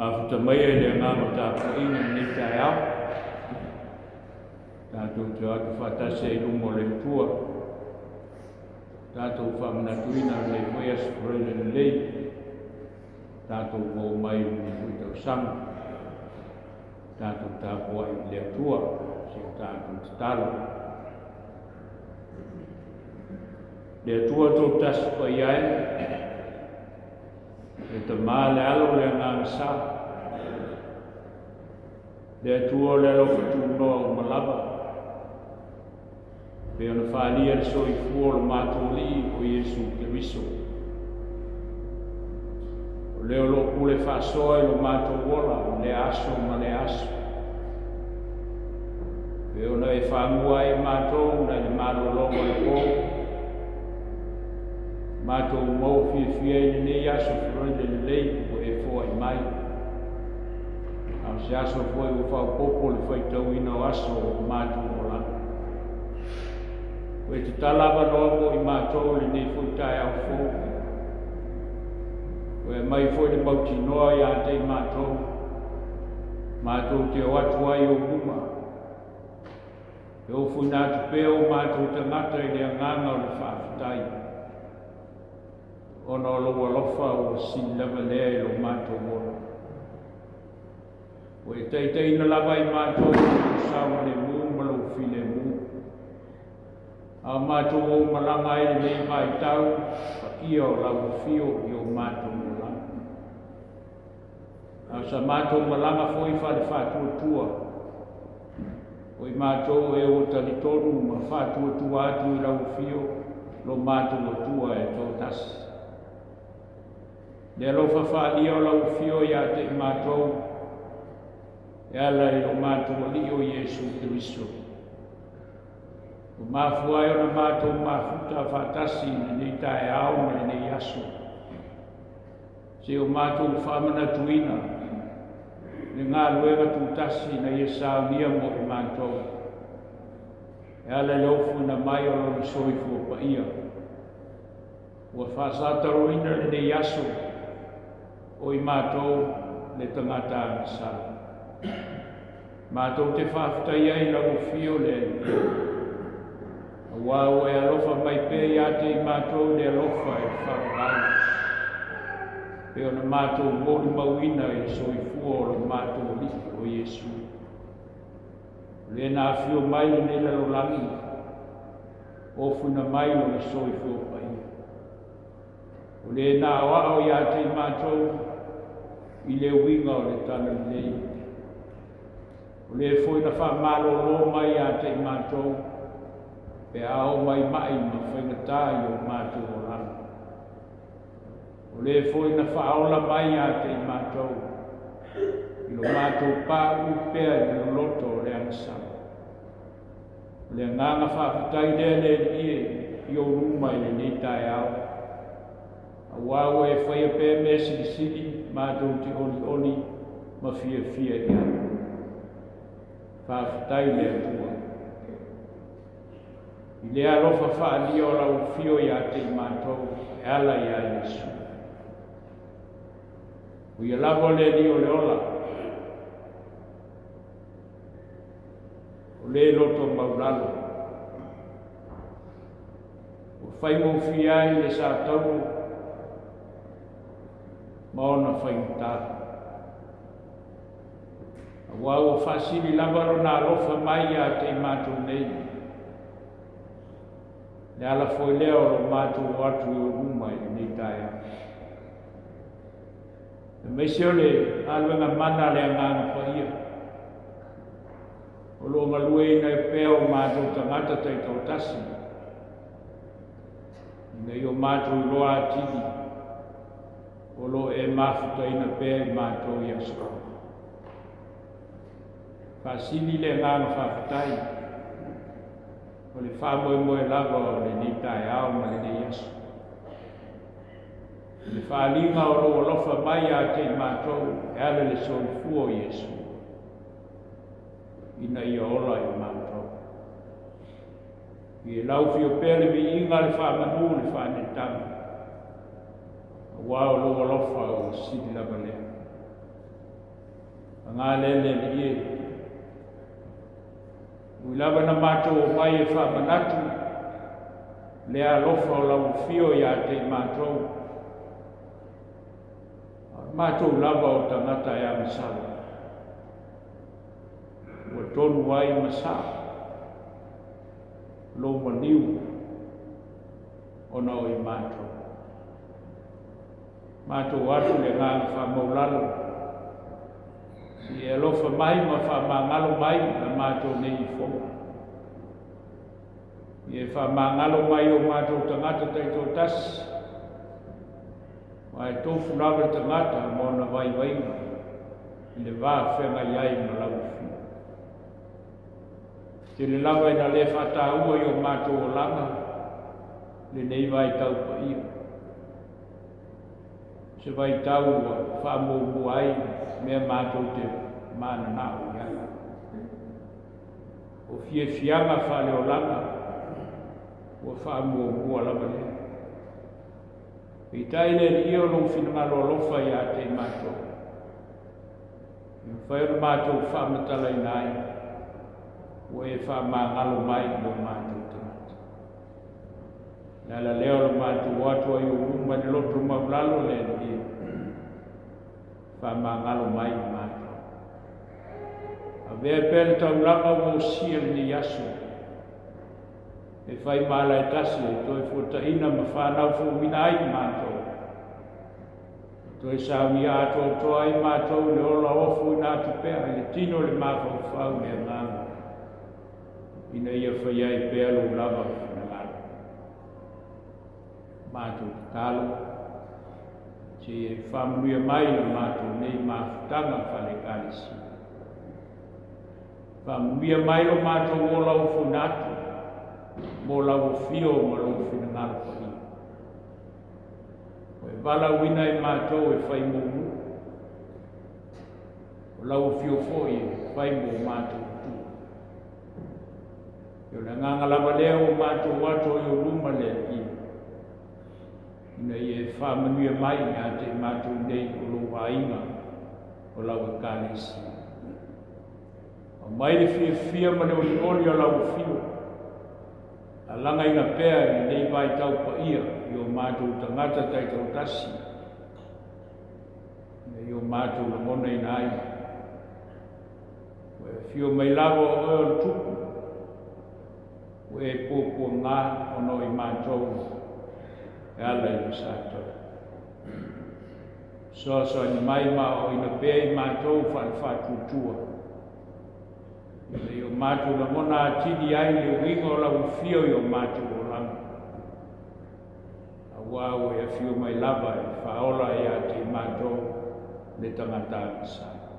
Mafuta maia i le agaga o tapuaiga i lenei taeao. Tatou te o atu faatasi ai i luma o le Atua. Tatou faamanatuina lenei foi aso Faraile lelei. Tatou maua mai i lenei foi tausaga. Tatou tapuai i le Atua, si o tatou tatalo. Le Atua Toatasi Paia e, le Tama, le Alo, le Agaga Sa. Le Atua o le alofa tunoa uma lava, pei ona faaalia le soifua o lo matou Alii o Iesu Keriso. O lea o lo o pule faasoa i lo matou ola i lea aso ma lea aso. Pei ona e faamua ai matou nai le malologa o le po, matou maua fiafia i lenei aso Faraile lelei ua e foai mai. A o se aso foi ua faaopoopo le faitauina o aso o matou olaga. Ua e tatala avanoa mo i matou i lenei foi taeao fou. Ua e aumai foi le mautinoa ia te i matou, matou te o atu ai i ou luma. E ofuina atu pea o matou tagata i le agaga o le faafetai, ona o lou alofa ua sili lava lea i lo matou ola. Ua e taitaiina lava i matou i lou saogalemu ma lou filemu. A o matou ou malaga ai lenei vaitau, paia o lau afio i o matou olaga. A o sa matou malaga foi faale-faatuatua, o i matou e ua talitonu ma faatuatua atu i lau afio lo matou Atua e toatasi. Le alofa faaalia o lau afio ia te i matou, e ala i lo matou Alii o Iesu Keriso. Ua mafua ai ona matou mafuta faatasi i lenei taeao ma lenei aso. Se o matou faamanatuina le galuega tutasi na ia saunia mo i matou, e ala i le ofuina mai o Lona soifua paia. Ua faasataroina lenei aso o i matou le tagata agasala. Matou te faafetai ai i lau afio le Alii, aua ua e alofa mai pea ia te i matou le alofa e faavavau, pei ona matou molimauina i le soifua o lo matou Alii o Iesu. O le na afio mai lenei lalolagi, ofuina mai lona soifua paia. O le na aoao ia te i matou i le uiga o le talalelei. O le foi na faamalolo mai ia te i matou pe a oo mai ma'i ma faigata i o matou olaga. O le foi na faaola mai ia te i matou i lo matou pauu pea i le loloto o le agasala. O le agaga faafetai lea le Alii e i ou luma i lenei taeao, aua ua e faia pea mea silisili matou te olioli ma fiafia i ai. Faafetai le Atua. I le alofa faaalia o lau afio ia te i matou e ala iā Iesu. O ia lava le Alii o le ola. O le loto maulalo. Ua faigofie ai le satauro ma ona faigata. Aua ua faasili lava lona alofa mai ia te i matou nei. Le ala foi lea o lo matou o atu i ou luma i lenei taeao. Aemaise o le galuega mana a le Agaga Paia, o lo o galueina ai pea o matou tagata taitoatasi, ina ia o matou iloa atili, o lo o e mafutaina pea i matou i aso uma. Faasili le agaga faafetai o le faamoemoe lava o lenei taeao ma lenei aso. I le faaaliga o lou alofa mai ia te i matou e ala i le soifua o Iesu, ina ia ola i matou. I e laufio pea le viiga, le faamanu, le faaneetaga, aua o lou alofa ua sili lava lea. Paga lea le Alii e. Ui lava na matou omai e faamanatu le alofa o lau afio ia te i matou, a o matou lava o tagata e agasala, ua tonu ai ma sao lou maliu ona o i matou. Matou atu le agaga faamaulalo, se i e alofa mai ma faamagalo mai la matou nei ifoga. Ia e faamagalo mai o matou tagata taitoatasi, aua e tofu lava le tagata ma ona vaivaiga i le va feagai ai ma lau afio. Tele lava ina le faataua i o matou olaga lenei vaitau paia. Se vaitau ua faamuamua ai mea matou te mananao i ai. O fiafiaga faaleolaga ua faamuamua lava lea. Peitai le Alii o lou finagalo alofa ia te i matou. E mafai ona matou faamatalaina ai, ua e faamagalo mai i o matou tagata. Le ala lea o le matou atu ai ou luma i le loto maulalo le Alii, faamagalo mai i matou. Avea pea le taulaga ua osia lenei aso, e fai ma ala e tasi e toe fuataina ma fanau fouina ai matou. Toe saunia atoatoa ai matou i le ola ofoina atu pea i le tino i le mafaufau i le agaga, ina ia faia ai pea lou lava finagalo. Matou tatalo, se i e faamanuia mai la matou nei mafutaga faale-Ekalesia. Faamanuia mai lo matou ola ofoina atu mo lau afio ma lou finagalo paia. Ua e valaauina i matou e fai mo nuu, o lau afio foi e fai mo matou matua. E o le agaga lava lea ua matou ato i ou luma le Alii, ina ia e faamanuia mai ia te i matou nei o lou aiga o lau Ekalesia. Aumai le fiafia ma le olioli o lau afio, Alagaina pea i lenei vaitau paia i o matou tagata taitoatasi, ina ia o matou lagonaina ai. Ua e afio mai lava o oe o le Tupu, ua e puapuaga ona o i matou e ala i le sa tau. Fesoasoani mai ma aoaoina pea i matou faale-faatuatua. Ina ia o matou lagona atili ai le uiga o lau afio i o matou olaga, auā ua e afio mai lava e faaola ia te i matou le tagata agasala.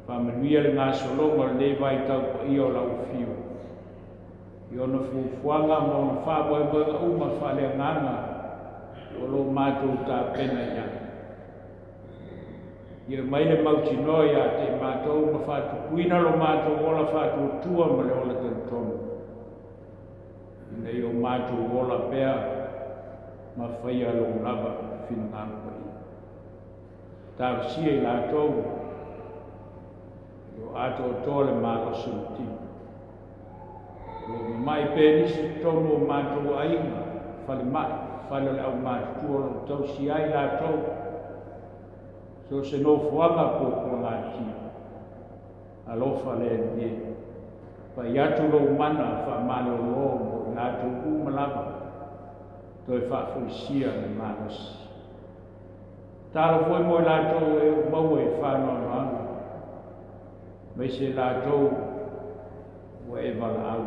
Faamanuia le gasologa o lenei vaitau paia o lau afio, i ona fuafuaga ma ona faamoemoega uma faaleagaga o lo o matou tapena i ai. Ia aumai le mautinoa ia te i matou ma faatupuina lo matou ola faatuatua ma le ola talitonu, ina ia o matou ola pea ma faia lou lava finagalo paia. Talosia i latou e le o atoatoa le malosi o le tino. O lo o mamai pea nisi i totonu o matou aiga, falemai, fale o le aumatutua o lo o tausia ai latou, so o se nofoaga puapuagatia. Alofa le Alii e, pai atu lou mana faamalolo mo i latou uma lava, toe faafoisia le malosi. Tatalo foi mo i latou e ua maua i faanoanoaga, aemaise i latou ua e valaau.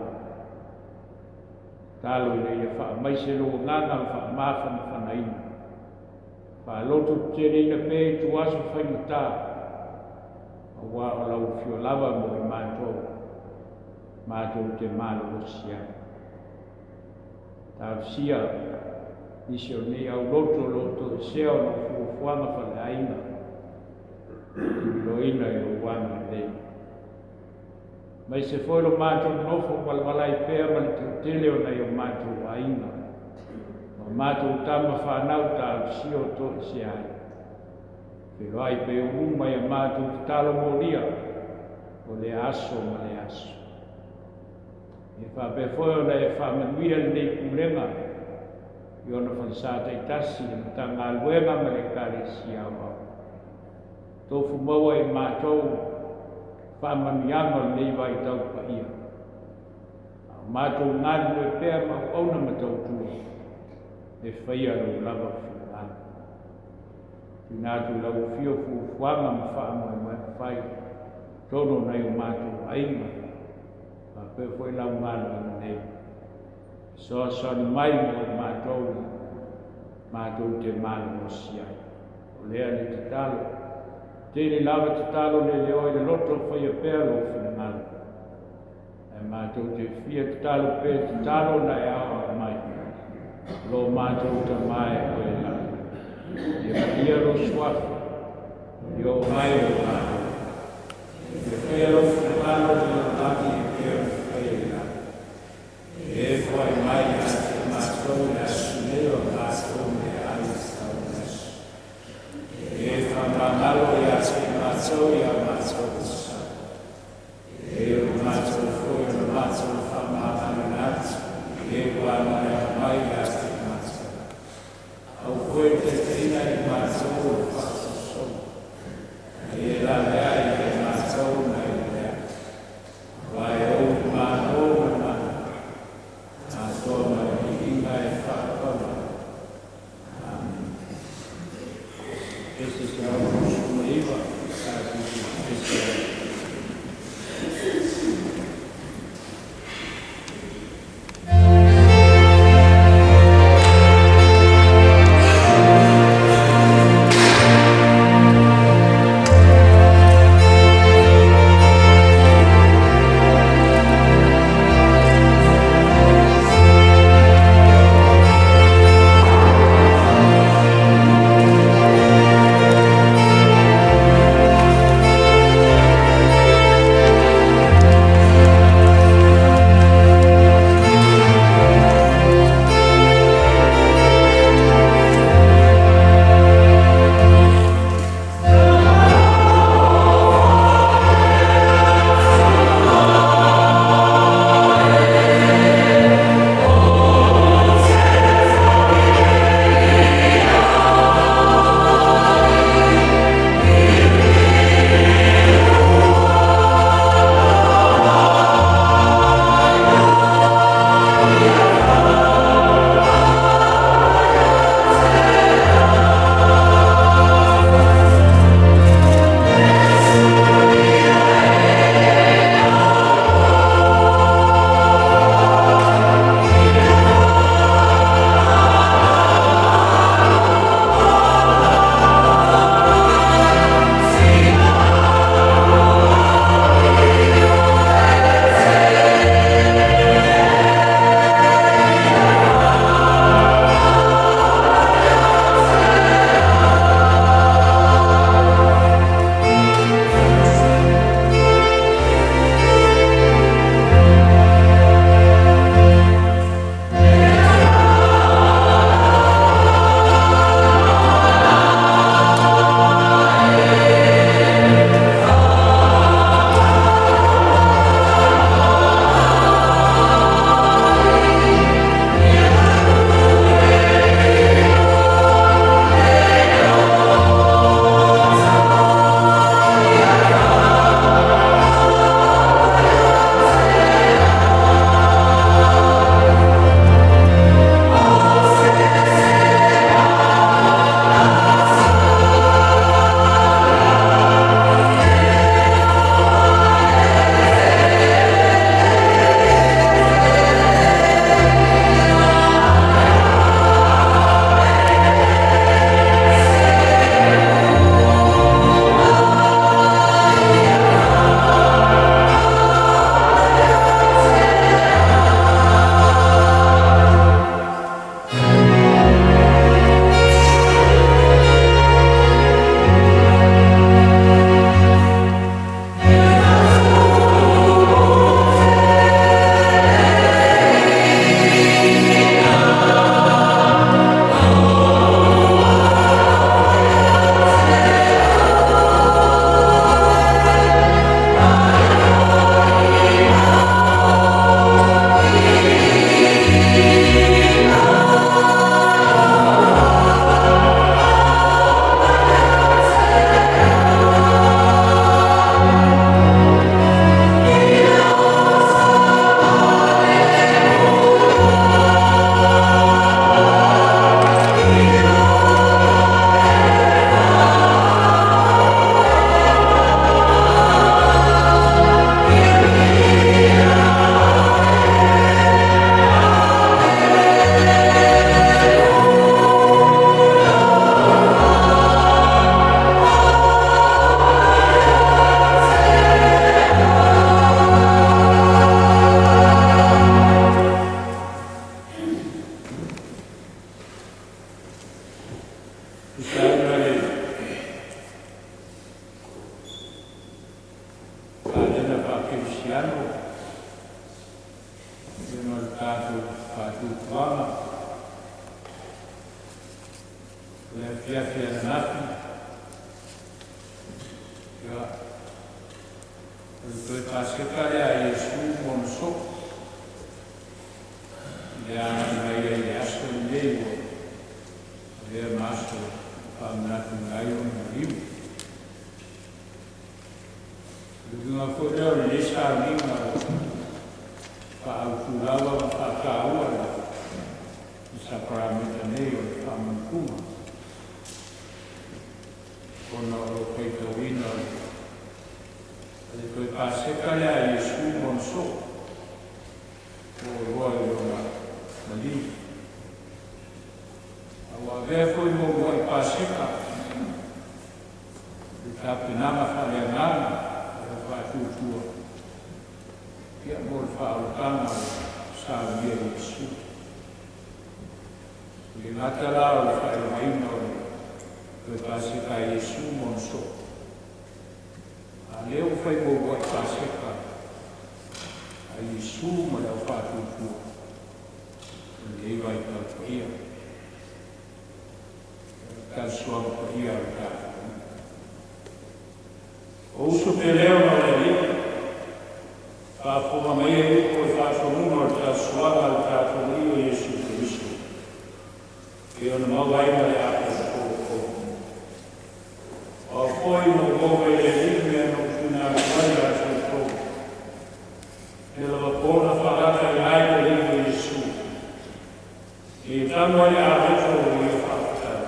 Tatalo ina ia faamaise lou agaga faamafanafanaina. Faaloto teteleina pea i ituaso faigata, aua o lau afio lava mo i matou, matou te malolosi ai. Talosia nisi o lenei aulotu o lo o toesea ona o fuafuaga faleaiga, tuliloaina i lou agalelei. Aemaise foi lo matou nofo valavala ai pea ma le toatele o nai o matou aiga, ma matou tama fanau talosia o toesea ai. Feiloai pea i ou luma i a matou tatalo molia o lea aso ma lea aso. Ia faapea foi ona e faamanuia lenei Pulega i ona falesa taitasi, le Matagaluega ma le Ekalesia Aoao. Tofu maua e matou faamanuiaga o lenei vaitau paia. A o matou galulue pea ma auauna ma tautua e faia lou lava finagalo. Tuuina atu i lau afio fuafuaga ma faamoemoega fai totonu o nai o matou aiga, faapea foi lau galuega nei. Fesoasoani mai mo i matou, matou te malolosi ai. O lea le tatalo. Tele lava tatalo le leoa i le loto, faia pea lou finagalo. Ae matou te fia tatalo pea tatalo na e aoao mai. Lo matou Tama e oe i lagi. Ia paia lou suafa. Ia oo mai lou Malo. Ia faia lou finagalo i le lalolagi e pei ona faia i lagi. E foai mai ia te matou le aso nei o le matou meaai e tatau ona aso. E faamagalo ia te matou i a matou uso. E o matou foi o le matou faamagaloina atu i e ua agai mai ia te matou. Aua foi e taitaiina i matou i le faasolosolo, a ia laveai ia i matou nai le leaga. Aua e ou le Malo ma le mana, atoa ma le viiga e faapau ai. Amene. Ese 129, tatou te ese ai. Kerisiano, ia ma le tatou faatuatuaga. O le afiafi ananafi, ia, o le toe Paseka lea a Iesu ma ona soo, i le agai mai ai i le aso lenei ua avea ma aso e faamanatuina ai ona maliu. O le uiga foi lea o lenei sauniga ua faaautu lava ma faataua le sakaramenta nei o le faamanatuga, ona o lo o faitauina le toe Paseka lea a Iesu ma ona soo, ua oloa i lona maliu. A ua avea foi ma uluai Paseka le tapenaga faaleagaga a le faatuatua, ia mo le faaolataga o le saunia e Iesu. E le gata la o le faailogaina o le toe Paseka a Iesu ma ona soo, a o lea ua fai ma uluai Paseka a Iesu ma le aufaatuatua o lenei vaitau paia. Tausuaga paia o le tatou Alii. O uso pele ona o le Alii, faafofoga maia i upu o le faatonuga o le tausuaga a le tatou Alii o Iesu Keriso, pei ona maua ai ma le apoapolo. O au foi na ou maua mai le Alii mea na ou tuuina atu ai ia te outou. I le lava po na faalalataina ai le Alii o Iesu, e tago ai le areto ua ia faafetai,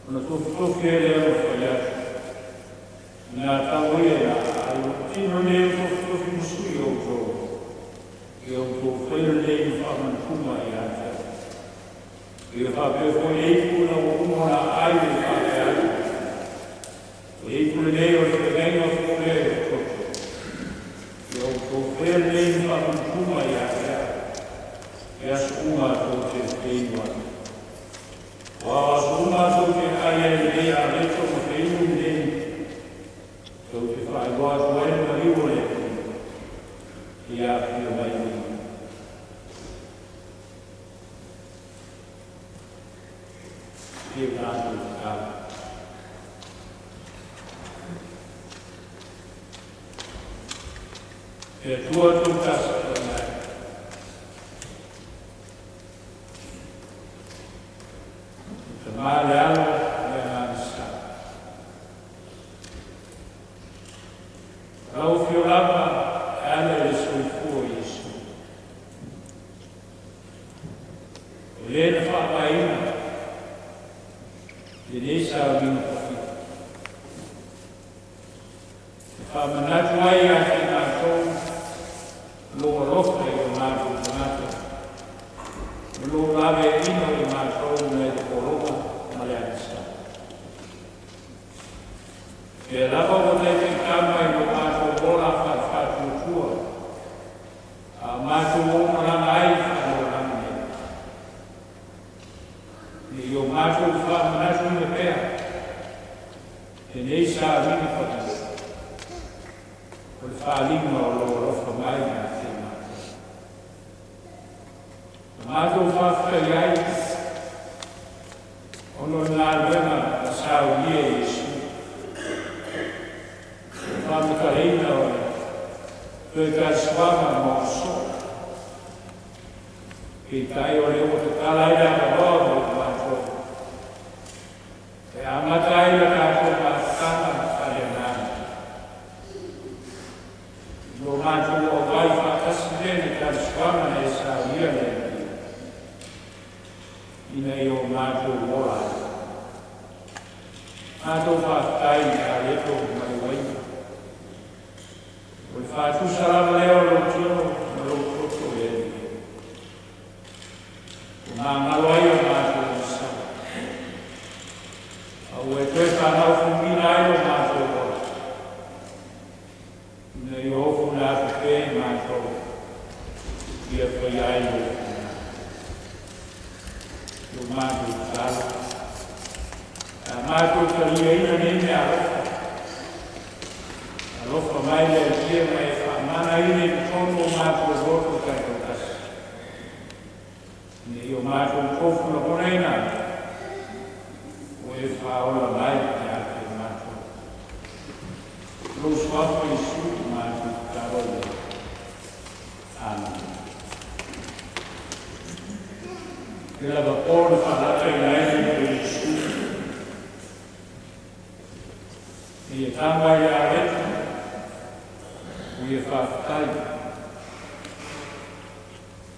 ona tofitofi ai lea ma fai atu, ina tago ia ina ai o lou tino lenei ua tofitofi ma sui o outou, ia outou faia lenei ma faamanatuga ia te au. Ia faapea foi le ipu ina ua uma ona aai le faapea atu, o le ipu lenei o le feagaiga fou lea i lou toto. Ia outou faia lenei ma faamanatuga ia te au, i aso uma tou te feinu ai. Aua o aso uma tou te ai ai i lenei areto ma feinu lenei, tou te faailoa atu ai le maliu o le Alii, seia afio mai o Ia. Se i tatou tatalo. E Atua Tūtasi Paia, le Tama, le Alo ma le Agaga Sa. O lau afio lava e ala i le soifua o Iesu, o le na faavaeina lenei sauniga paia, e faamanatu ai ia te matou lou alofa i o matou tagata, ma lou laveaiina o i matou nai le pologa ma le agisa. Pea lava ua taitaitama i lo matou ola faale-faatuatua, a o matou omalaga ai i faaleolagi nei, ina ia o matou faamanatuina pea lenei sauniga paia, o le faaaliga o lou alofa mai ia te matou. Na matou faafetai ai ona o le galuega na saunia e Iesu, o le faamatalaina o le toe tausuaga ma ona soo. Peitai o lea ua tatala ai le avanoa mo i matou, e amata ai la tatou mafutaga faaleagaga. I lo matou auai faatasi lea i le tausuaga na e saunia le Alii, ina ia o matou ola ai. Matou faafetai i le areto ma le uaina, o le faatusa lava lea o lou tino ma lou toto e Alii, ua magalo ai o matou agasala, a ua e toe faanaufugiina ai lo matou ola, ina ia ofuna atu pea i matou, ia faia ai lou finagalo. O matou tatalo, a matou taliaina nei mea alofa, alofa mai le Alii ma e faaleagaina i totonu o matou loto taitoatasi, ina ia o matou tofu lagonaina o e faaola mai ia te matou. Lou suafa Iesu matou tatalo ai. Amene. Le lava po na faalataina ai le o Iesu e ia taga ia aletu o ia faafetai.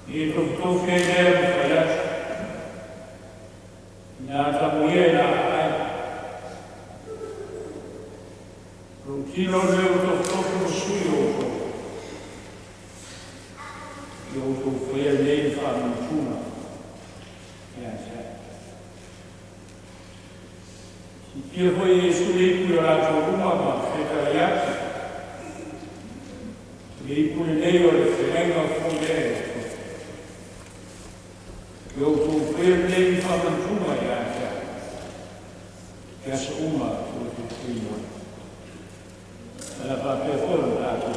Ia tofutofi ai lea ma fai atu. Ina tamo ia e la ai. Lou tino lea ua tofutofi ma sui o outou. Ia outou faia nei le faamanatuga ia te au. Siitia foi Iesu le ipu i o latou luma ma fetalai atu. Le ipu lenei o le feagaiga fou lea e outou. Ia outou faia lenei faamanatuga ia te au. I aso uma o outou inu ai. Ala faapea foi o tatou.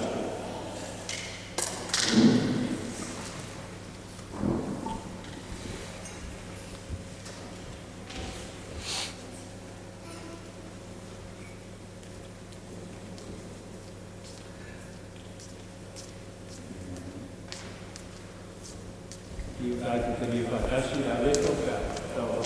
I o tatou talia faatasi le areto pe a tau.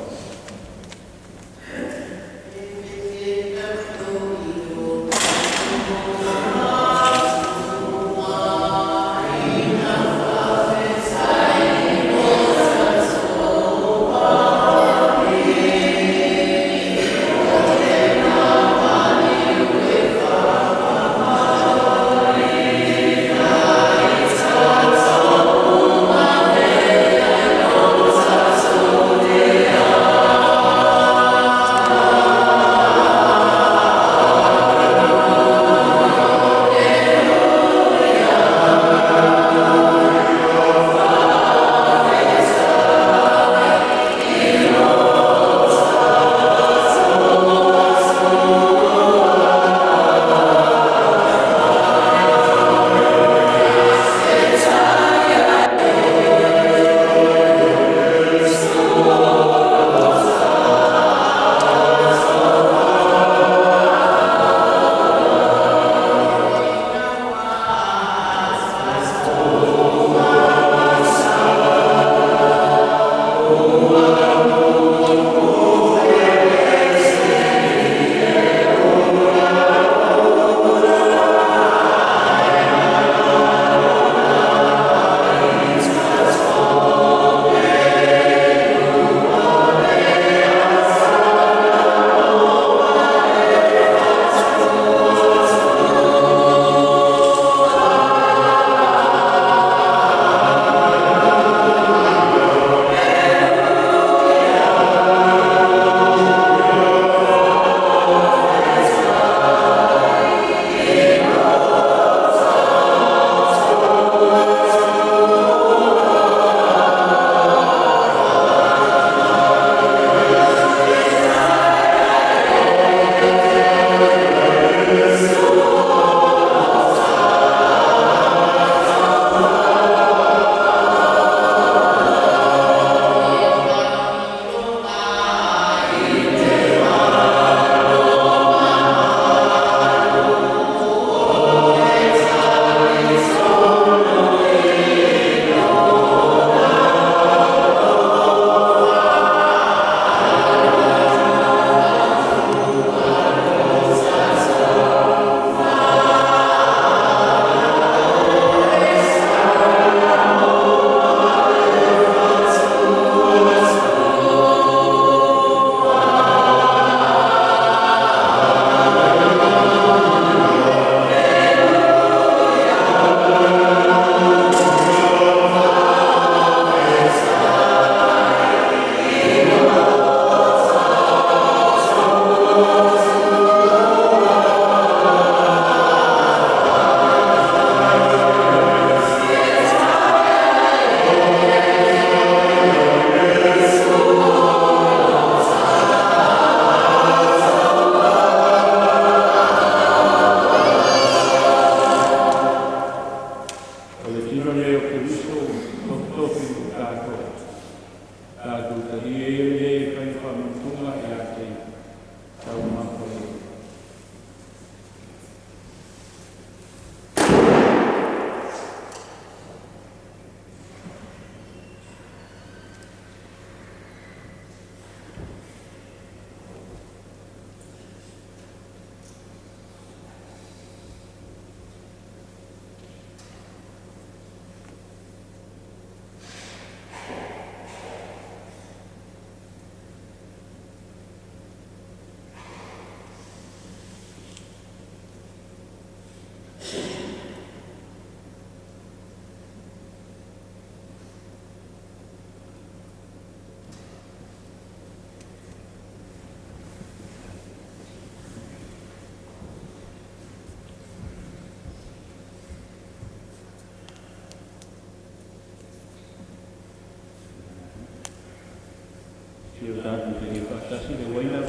O tātou te le whaatasi le waina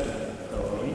tauaroi.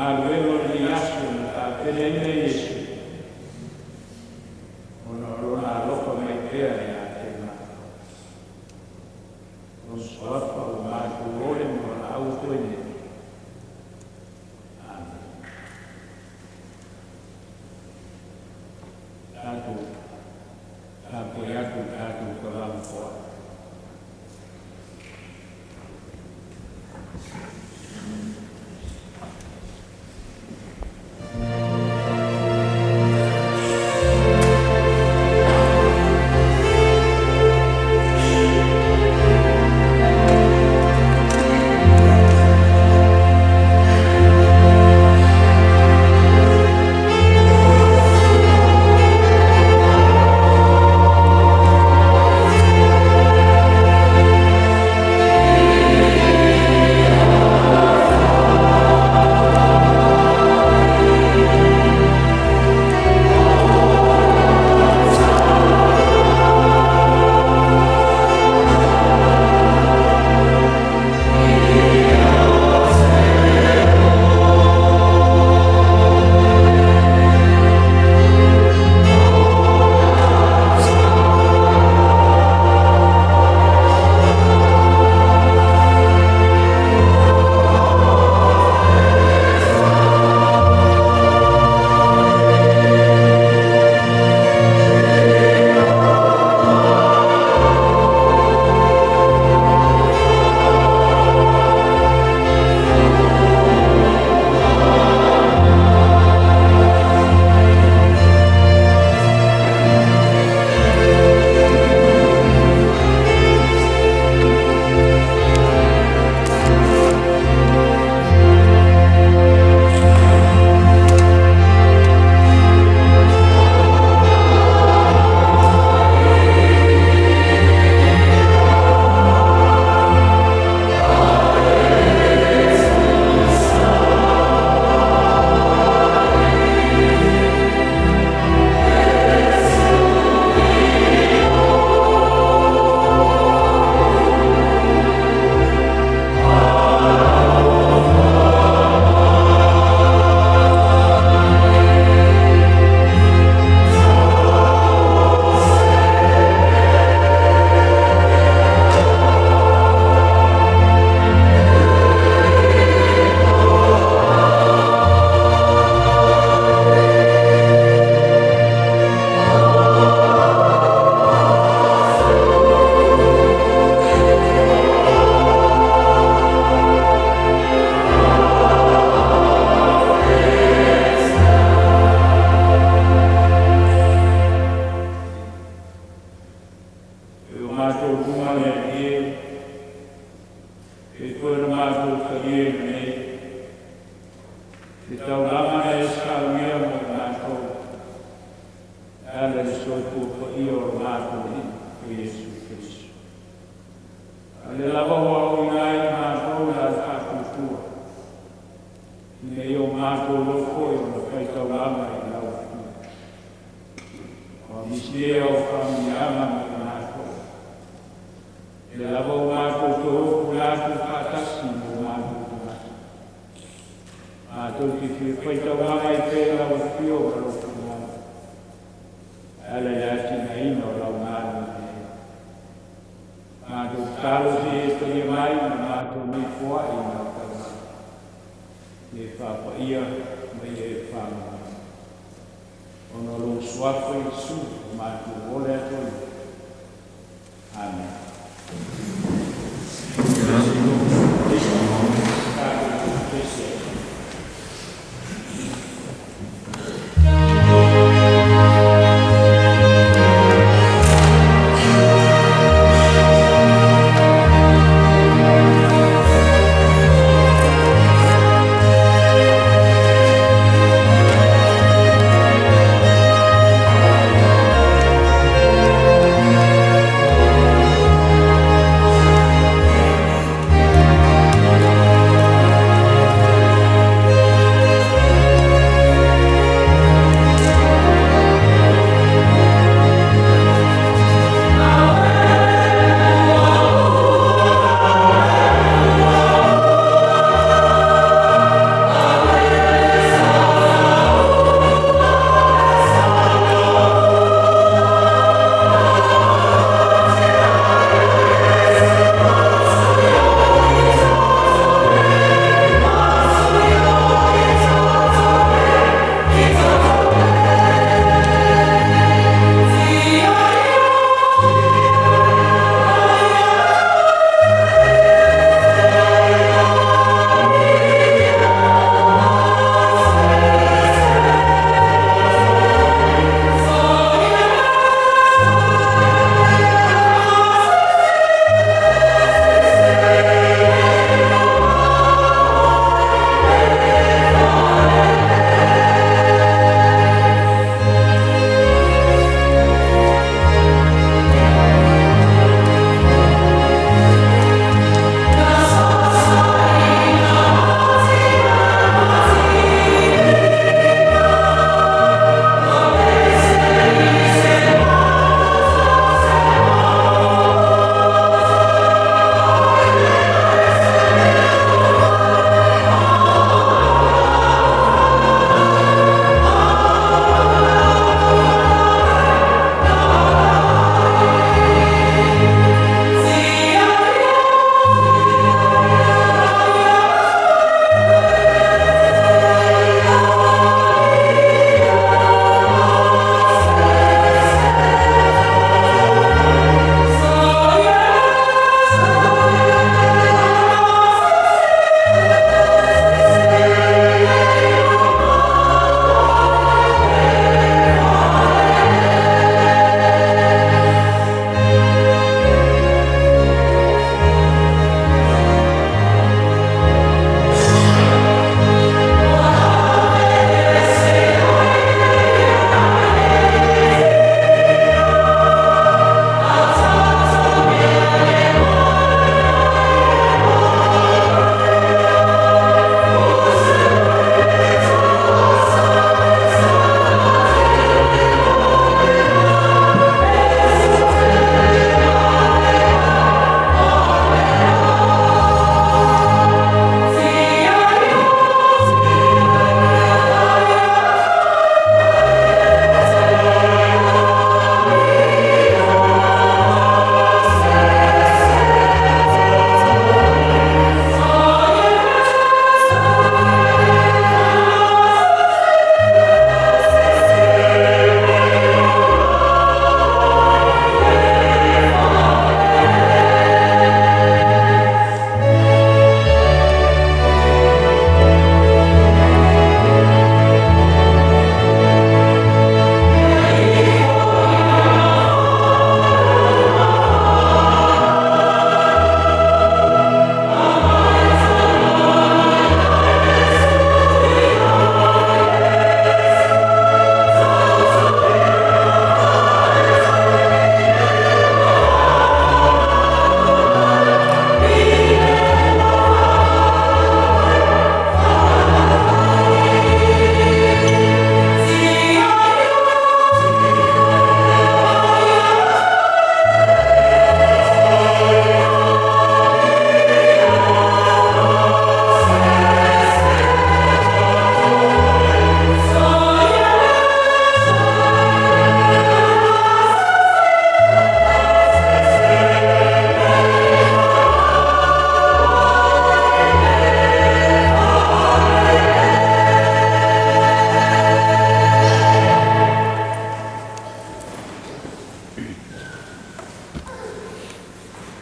Galuega o lenei aso na tapenaina e Iesu, ona o Lona alofa mai pea ia te matou. Lona suafa ua matou ole ma valaau atu ai nei. Amen. Tatou tapuai atu i tatou kavaga foa. E o matou luma le Alii e, e toe na matou talia nei, te taulaga na e saunia mo i matou, e ala i le soifua paia o le matou Alii o Iesu Keriso. A o lea lava ua aoina ai i matou le faatuatua, ina ia o matou iloa foi ona faitaulaga i lau Afioga. O a nisi ea o faamanuiaga mo i matou, lea lava ua matou toe o latou faatasi mo matou tagata. Matou te fia faitaulaga ai pea i lau Afioga lou finagalo, e ala i le atinaeina o lau galuega nei. Matou tatalo se i e talia mai ma matou nei foai i lau taulaga, ia e faapaia ma ia e faamanuia. Ona o lou suafa Iesu ua matou ole atu ai. Amen.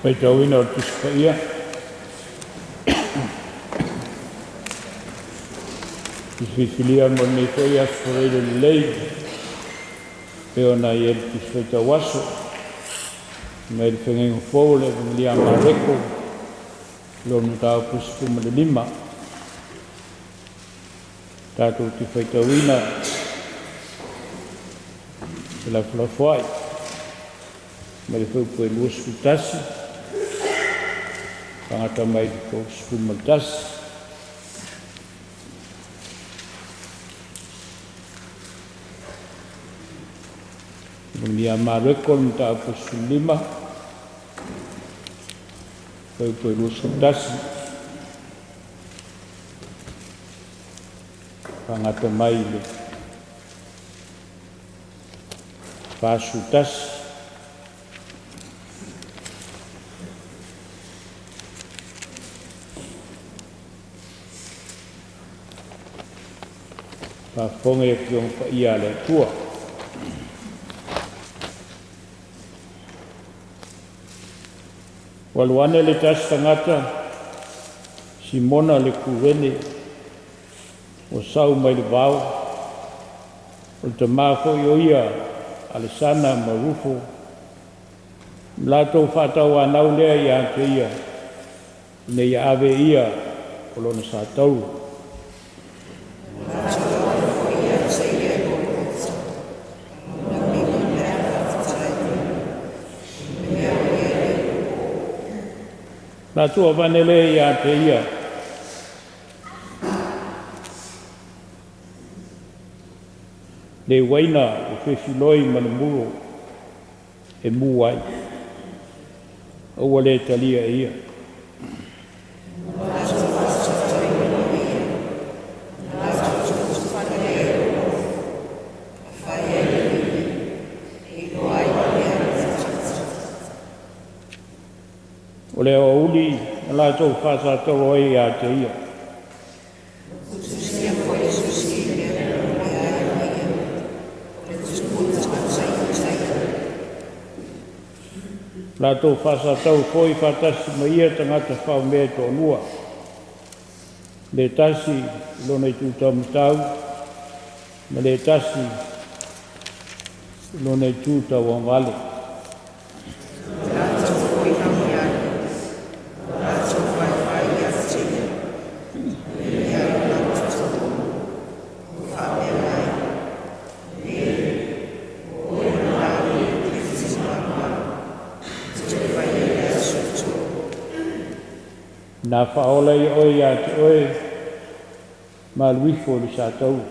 Faitauina o le Tusi Paia. Tusi filifilia mo lenei foi aso Faraile lelei, pei ona i ai le Tusi Faitau Aso, mai le Feagaiga Fou o le Evagelia a Mareko, lona mataupu 15. Tatou te faitauina felafolafoai mai le fuaiupu e 21, fagata mai le 31. Evagelia a Mareko, le mataupu 15, fuaiupu e 21, fagata mai le 41. Faafofoga i Afioga Paia a le Atua. Ua alu ane le tasi tagata, Simona le Kurene, ua sau mai le vao, o le tamā foi o ia Alesana ma Rufo, ma latou faatauanau lea ia te ia, ina ia ave ia o lona satauro. Latou avane lea ia te ia, le uaina ua fefiloi ma le muro e mu ai, a ua le talia e ia. O le aoauli na latou faasatoro ai ia te ia. Latou faasatau foi faatasi ma ia tagata faomea e toalua, le tasi i lona itu taumatau ma le tasi i lona itu tauagavale. Na faaola ia oe ia te oe, ma alu ifo i le satauro.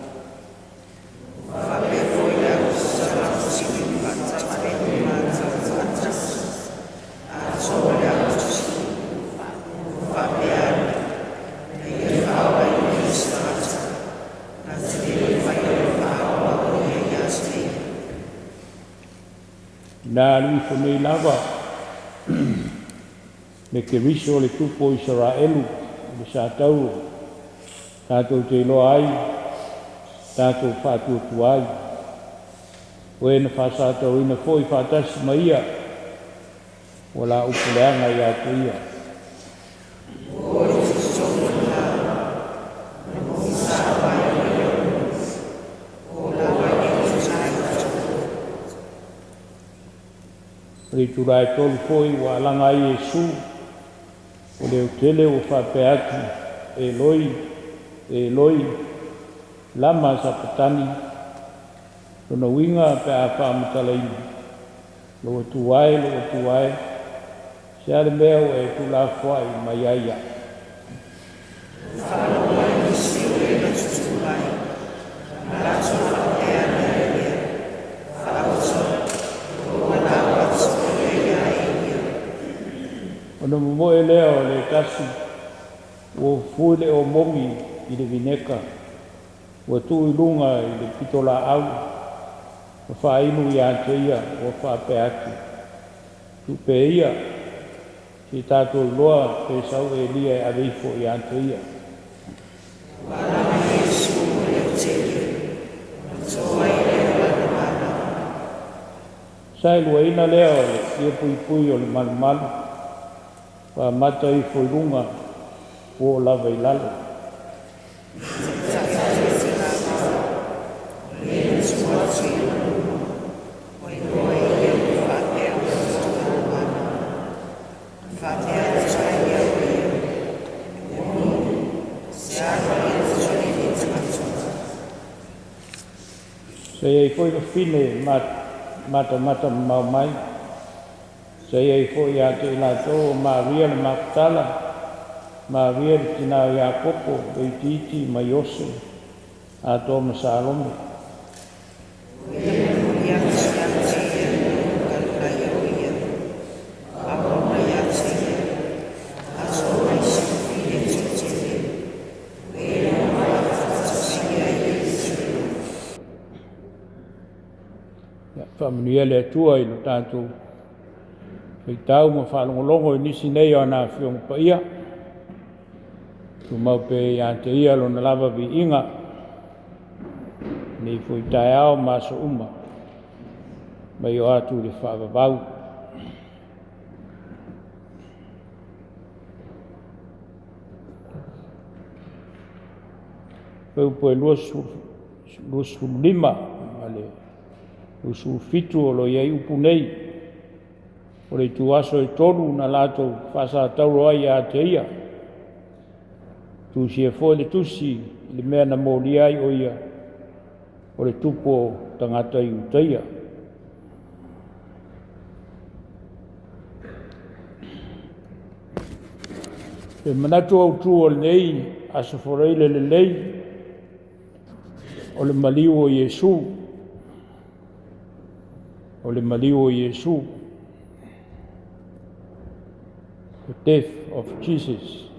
Na alu ifo nei lava le Keriso le tupu o Isaraelu i le satauro, tatou te iloa ai, tatou faatuatua ai. O e na faasatauina foi faatasi ma ia, ua la upu leaga ia te ia. O le itula e 3 foi ua alaga ai Iesu, o le tele ua faapea atu, Eloi, Eloi, lama sapatani, lona uiga pe a faamatalaina, lou Atua e, lou Atua e, se a le mea ua e tuulafoai mai ai iaʻu. Ona momoe lea o le tasi, ua fufui le omogi i le vineka, ua tuu i luga i le pitolaau, ma faainu ia te ia, ua faapea atu, tupe ia, si tatou iloa pe sau Elia e ave ifo ia te ia. Sa e luaina lea o le ia puipui o le malumalu, Ua amata ifo i luga, ua oo lava i lalo. Sa i ai foi fafine matamata mamao mai, sa i ai foi ia te i latou o Maria le Makatala, Maria le tina o Iakopo le itiiti ma Iose, atoa ma Salome. Ia, faamanuia le Atua i lo tatou faitau ma faalogologo i nisi nei o ana Afioga Paia. Tumau pea ia te Ia Lona lava viiga, nei foi taeao ma aso uma, mai oo atu i le faavavau. Fuaiupu e 25 ma le 27 o lo o i ai upu nei, o le ituaso e 3 na latou faasatauro ai ia te ia. Tusia foi le tusi i le mea na molia ai o ia, o le tupu o tagata Iutaia. Le manatu autu o lenei Aso Faraile lelei, o le maliu o Iesu. O le maliu o Iesu. The death of Jesus.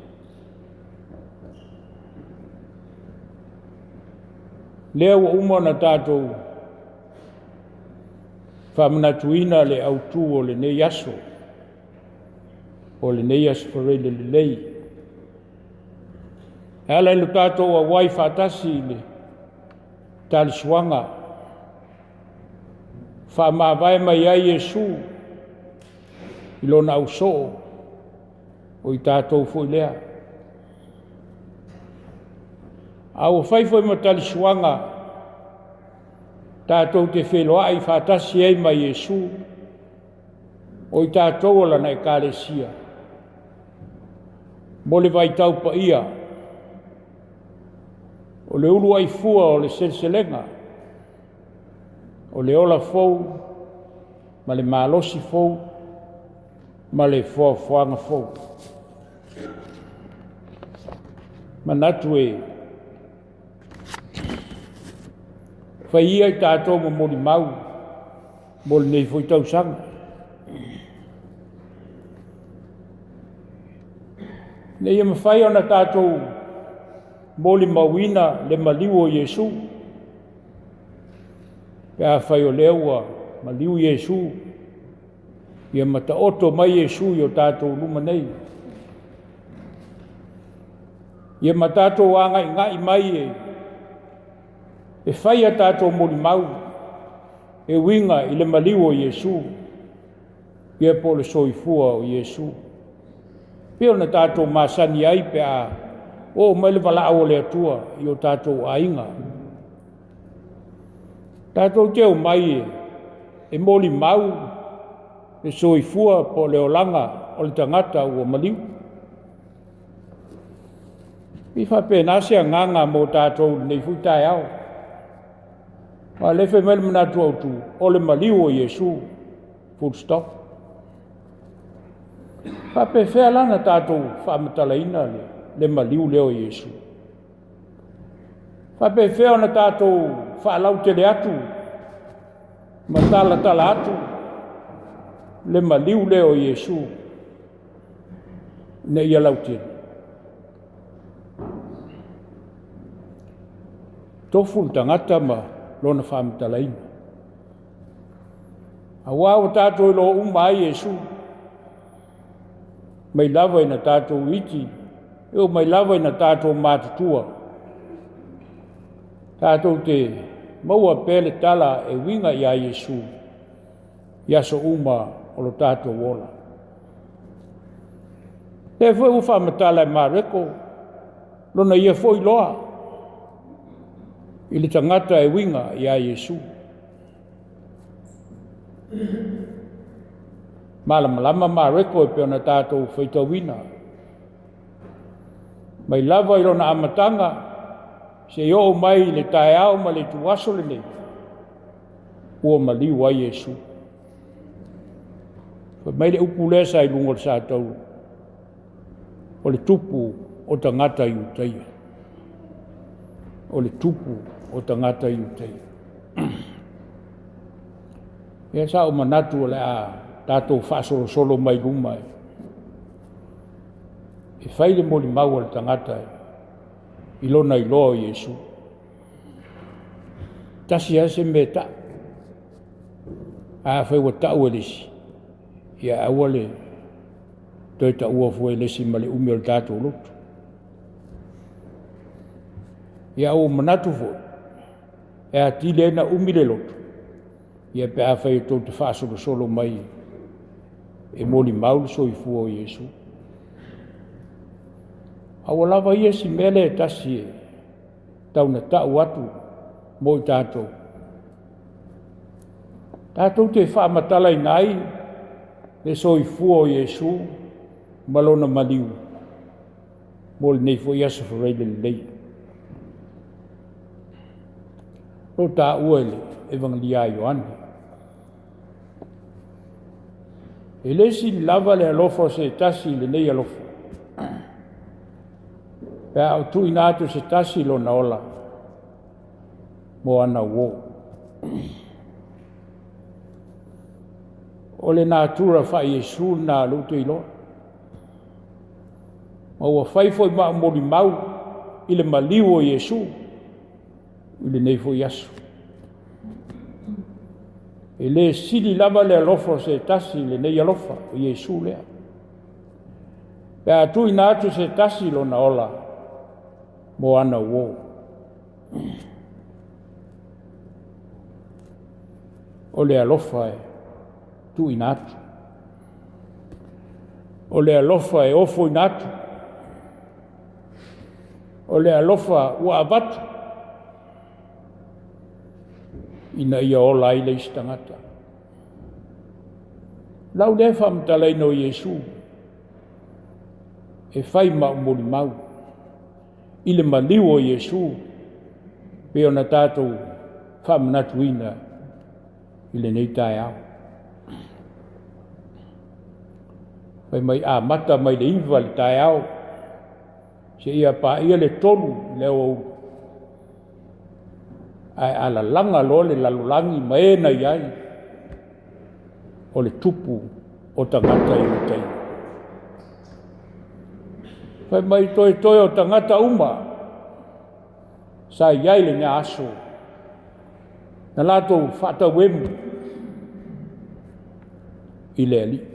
Lea ua uma ona tatou faamanatuina le autu o lenei aso, o lenei Aso Faraile lelei. E ala i lo tatou auai faatasi i le talisuaga, faamavae mai ai Iesu i lona ausoo, o i tatou foi lea. A ua fai foi ma talisuaga tatou te feiloai faatasi ai ma Iesu, o i tatou o lana Ekalesia, mo le vaitau paia, o le uluai fua o le seleselega, o le ola fou ma le malosi fou ma le foafoaga fou. Manatu e fai ia i tatou ma molimau mo lenei foi tausaga. Ina ia mafai ona tatou molimauina le maliu o Iesu, pe afai o lea ua maliu Iesu, ia ma taoto mai Iesu i o tatou luma nei. Ia ma tatou agaigai mai e fai a tatou molimau e uiga i le maliu o Iesu, ia po o le soifua o Iesu. Pei ona tatou masani ai pe a oo mai le valaau a le Atua i o tatou aiga. Tatou te omai e molimau le soifua po o le olaga o le tagata ua maliu. E faapena se agaga mo tatou i lenei foi taeao. Aua o lea e fai mai le manatu autu, o le maliu o Iesu, full stop. E faapefea la ona tatou faamatalaina le maliu lea o Iesu? E faapefea ona tatou faalautele atu ma talatala atu le maliu lea o Iesu ina ia lautele? Tofu le tagata ma lona faamatalaina. Aua ua tatou iloa uma ai Iesu, mai lava ina tatou iti, e oo mai lava ina tatou matutua, tatou te maua pea le tala e uiga ia Iesu i aso uma o lo tatou ola. Lea foi ua faamatala e Mareko lona ia foi loa i le tagata e uiga ia Iesu. Malamalama Mareko e pei ona tatou faitauina. Mai lava i lona amataga seia oo mai i le taeao ma le ituaso lenei, ua maliu ai Iesu. Fai mai le upu lea sa i luga o le satauro, o le tupu o tagata Iutaia. O le tupu o tagata Iutaia. Ia sa ou manatu o le a tatou faasolosolo mai luma e fai le molimau a le tagata i lona iloa o Iesu. Tasi lava se mea e tau. Afai ua tau e le isi, ia aua le toe taua fua e le isi ma le umi o le tatou lotu. Ia ua ou manatu foi, e atili ai ona umi le lotu, ia pe afai e tou te faasolosolo mai e molimau le soifua o Iesu. A ua lava ia si mea lea e tasi e tau ina tau atu mo i tatou, tatou te faamatalaina ai le soifua o Iesu ma lona maliu mo lenei foi Aso Faraile lelei. O lo o taua i le Evagelia a Ioane. E le sili lava le alofa o se tasi i lenei alofa, pe a oo tuuina atu e se tasi lona ola mo ana uo. O le natura faa-Iesu lena o lea ou te iloa. Ma ua fai foi ma au molimau i le maliu o Iesu i lenei foi aso. E le sili lava le alofa o se tasi i lenei alofa o Iesu lea. Pe a tuuina atu e se tasi lona ola mo ana uo. O le alofa e tuuina atu. O le alofa e ofoina atu. O le alofa ua avatu ina ia ola ai le isi tagata. O lau lea faamatalaina o Iesu e fai ma au molimau i le maliu o Iesu pei ona tatou faamanatuina i lenei taeao. Fai mai amata mai le 9 i le taeao seia paia le 3 i le aoauli, ae a lalaga loa le lalolagi ma e na i ai, o le tupu o tagata Iutaia. Fai mai toetoe o tagata uma sa i ai i lena aso, na latou faatauemu i le Alii.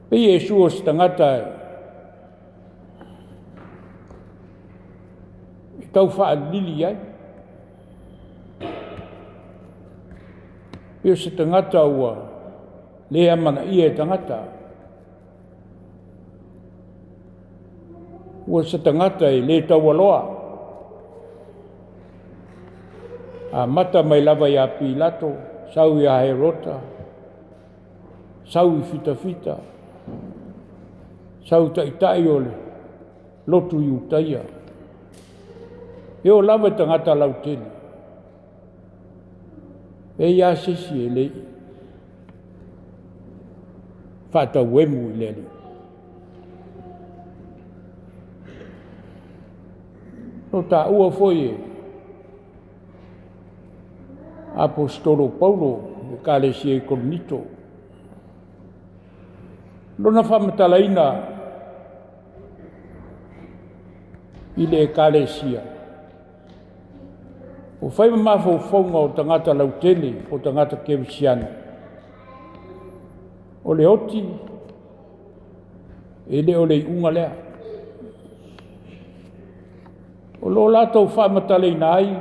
Pei Iesu o se tagata e tau faalili ai, pei o se tagata ua le amanaia e tagata, ua se tagata e le taualoa. Amata mai lava ia Pilato, sau ia Herota, sau i fitafita, sau i taitai o le lotu Iutaia, e oo lava i tagata lautele. E i ai lava se isi e le i faatauemu i le Alii. O taua foi e Aposetolo Paulo i le Ekalesia i Korinito, lona faamatalaina i le Ekalesia, ua fai ma mafaufauga o tagata lautele po o tagata kerisiano, o le oti e le o le iuga lea. O lo o latou faamatalaina ai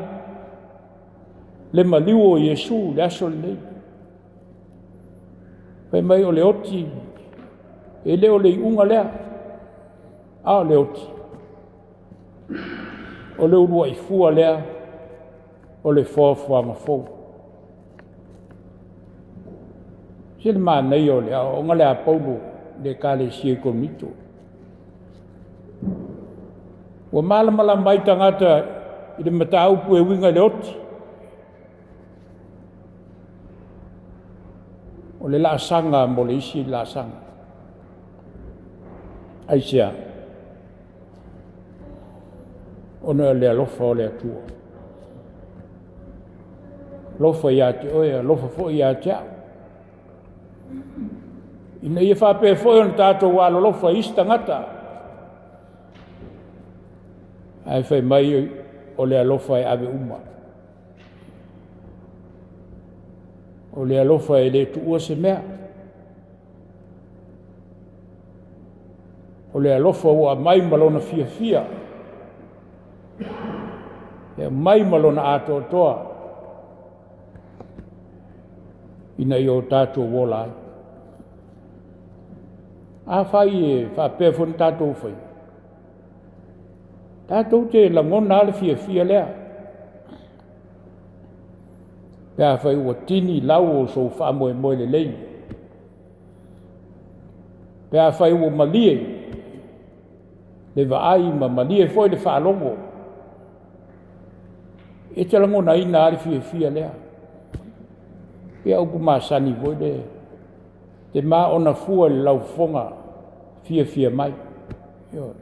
le maliu o Iesu i le aso lenei. Fai mai o le oti E le o le iuga lea, a o le oti. O le uluai fua lea o le foafoaga fou. Se le manaia o le aoaoga lea a Paulo i le ekalesia i Korinito. Ua malamalama ai tagata i le mataupu e uiga i le oti. O le laasaga mo le isi laasaga. Aisea? Ona o le alofa o le Atua. Alofa ia te oe, alofa foi ia te au. Ina ia faapea foi ona tatou alolofa i isi tagata. Ae fai mai o le alofa e ave uma. O le alofa e le tuua se mea. O le alofa ua aumai ma lona fiafia, e aumai ma lona atoatoa ina ia o tatou ola ai. Afai e faapea foi ona tatou faia, tatou te lagona lava le fiafia lea, pe afai ua tini lau o sou faamoemoe lelei, pe afai ua malie le vaai ma malie foi le faalogo, e te lagonaina lava le fiafia lea. Ia upu masani foi lea, e maona fua i le laufofoga fiafia mai. Ioe.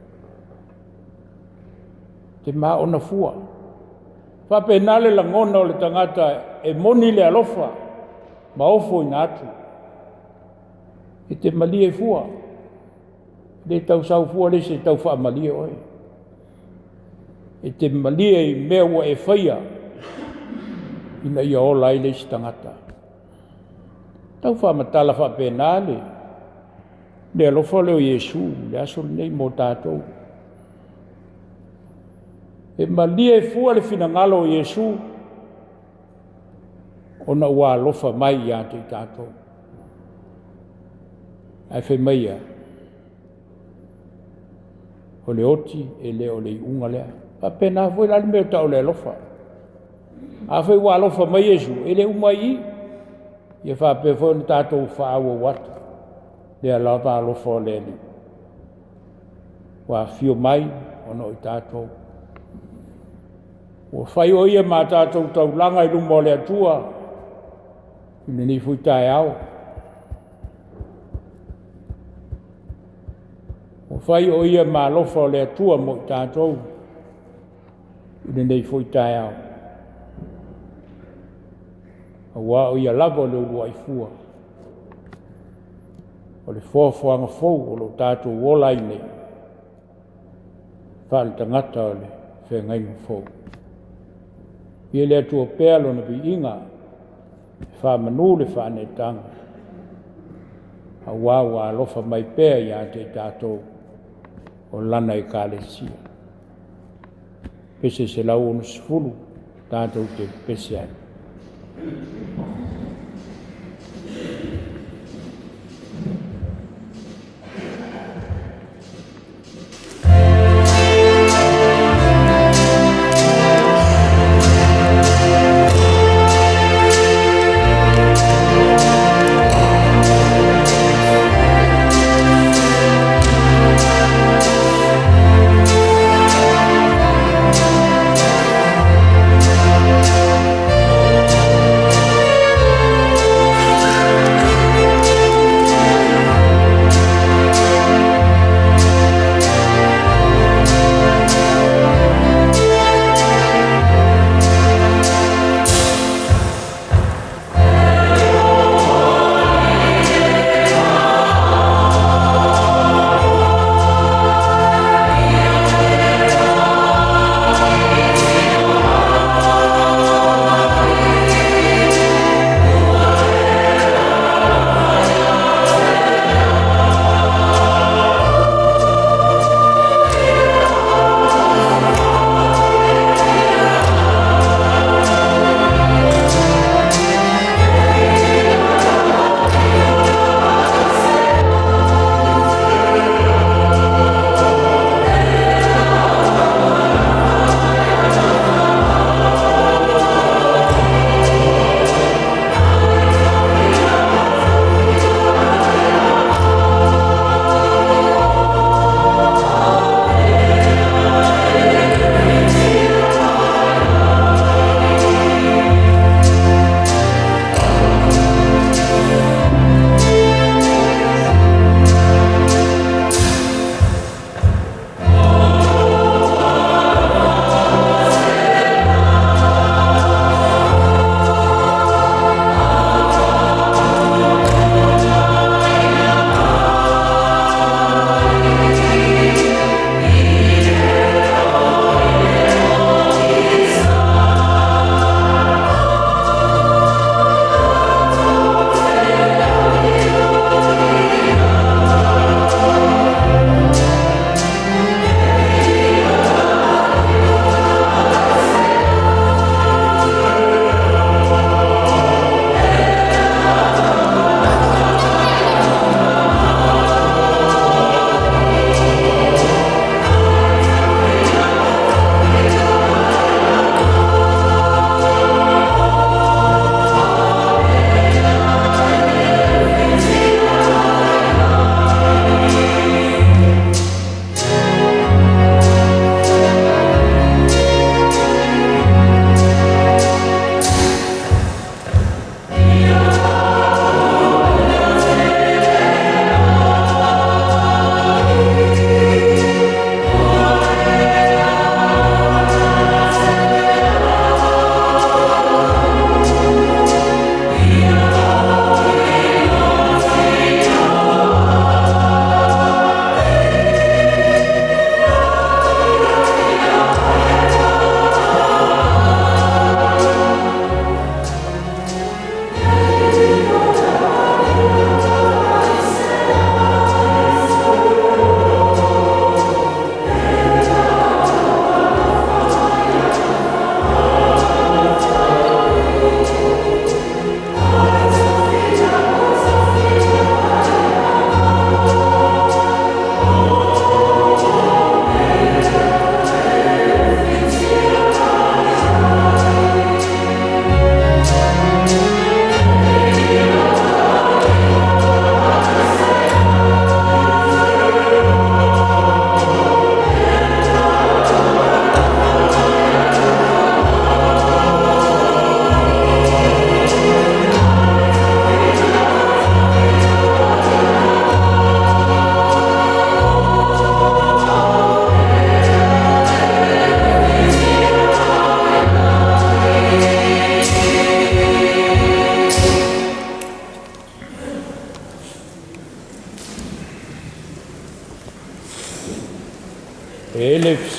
E maona fua. E faapena le lagona o le tagata e moni le alofa ma ofoina atu. E te malie fua, e le tau sau fua le isi e tau faamalie oe. E te malie i mea ua e faia ina ia ola ai le isi tagata. Tau faamatala faapena le alofa lea o Iesu i le aso lenei mo tatou. E malie fua le finagalo o Iesu ona ua alofa mai ia te i tatou. Ae fai mai e a? O le oti e le o le iuga lea. E faapena foi la le mea e tau o le alofa. Afai ua alofa mai Iesu, e le uma ai i i. Ia faapea foi ona tatou faaauau atu lea lava alofa o le Alii ua afio mai ona o i tatou. Ua fai o Ia ma tatou taulaga i luma o le Atua i lenei foi taeao. Ua fai o Ia ma alofa o le Atua mo i tatou i lenei foi taeao. Aua o Ia lava o le uluai fua, o le foafoaga fou o lo o tatou ola ai nei, faale-tagata o le feagaiga fou. Ia le Atua pea lona viiga, faamanu le faaneetaga, aua ua alofa mai pea ia te i tatou o lana ekalesia. Pese 160 tatou te pese ai.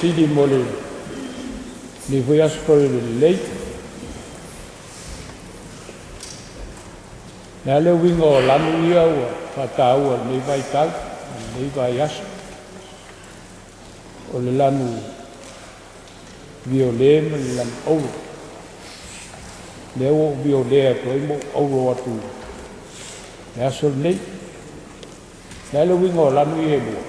fesili mo lenei foi aso lelei. O le a le uiga o lanu ia ua faataua i lenei vaitau, lenei vaiaso? O le lanu viole ma le lanu auro. Lea ua ou viole atu ai ma ou auro atu i le aso lenei. O le a le uiga o lanu ia e lua?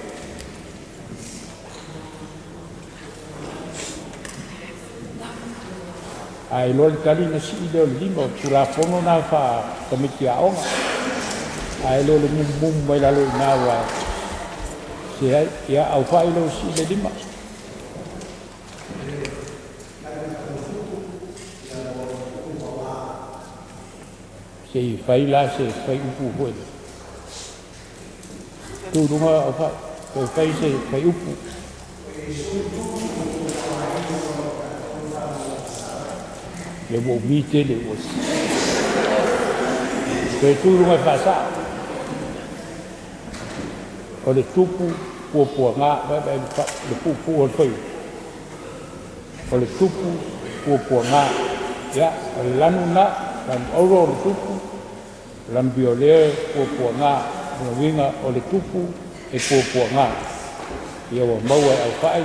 A iloa le tali ona sii lea o le lima, o le Tulafono lena faa-tamaiti aoga. Ae le o le mumumu mai lalo i ina aua e sese ai. Ia, Aufai lea ua sii le lima. Se i fai la se fuaiupu foi lea. Tu i luga Aufai, toe fai se fuaiupu. Ia ua umi tele ua toe tu i luga e faasao. O le tupu puapuaga, vaai le puupuu o le fuaiupu. O le tupu puapuaga. Ia, o le lanu lena, lanu auro o le tupu, lanu viole puapuaga. O le uiga o le tupu e puapuaga. Ia ua maua e Aufai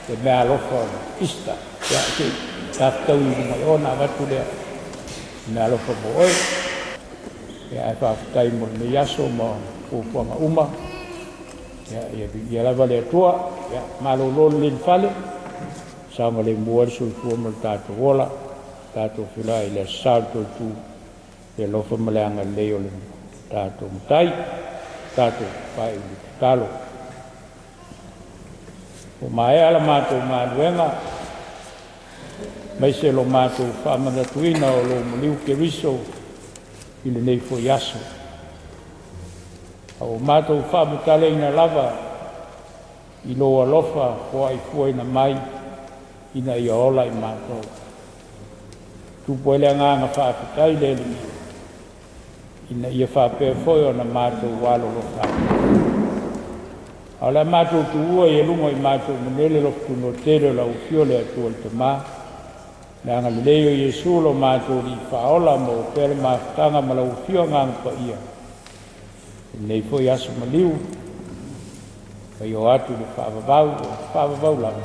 le meaalofa o le Easter. Ia, se i ta fetaui i luma i o ona avatu lea o meaalofa mo oe. Ia, ae faafetai mo lenei aso ma fuafuaga uma. Ia, viia lava le Atua. Ia, malolo lelei i le fale, saogalemu ai le soifua ma le tatou ola, tatou feiloai i le Aso Sa o le 32, i le alofa ma le agalelei o le tatou Matai. Tatou faaiu i le tatalo. Ua maea la matou galuega, aemaise lo matou faamanatuina o lou maliu Keriso i lenei foi aso. A ua matou faamatalaina lava i lou alofa foaifuaina mai ina ia ola i matou. Tupu ai le agaga faafetai le Alii, ina ia faapea foi ona matou alolofa atu. A o le a matou tuua i luga i matou manele alofa tele o lau Afio le Atua le Tama, le agalelei o Iesu lo matou Alii Faaola, maua pea le mafutaga ma lau Afio Agaga Paia, lenei foi aso maliu, mai o atu i le faavavau, o le faavavau lava,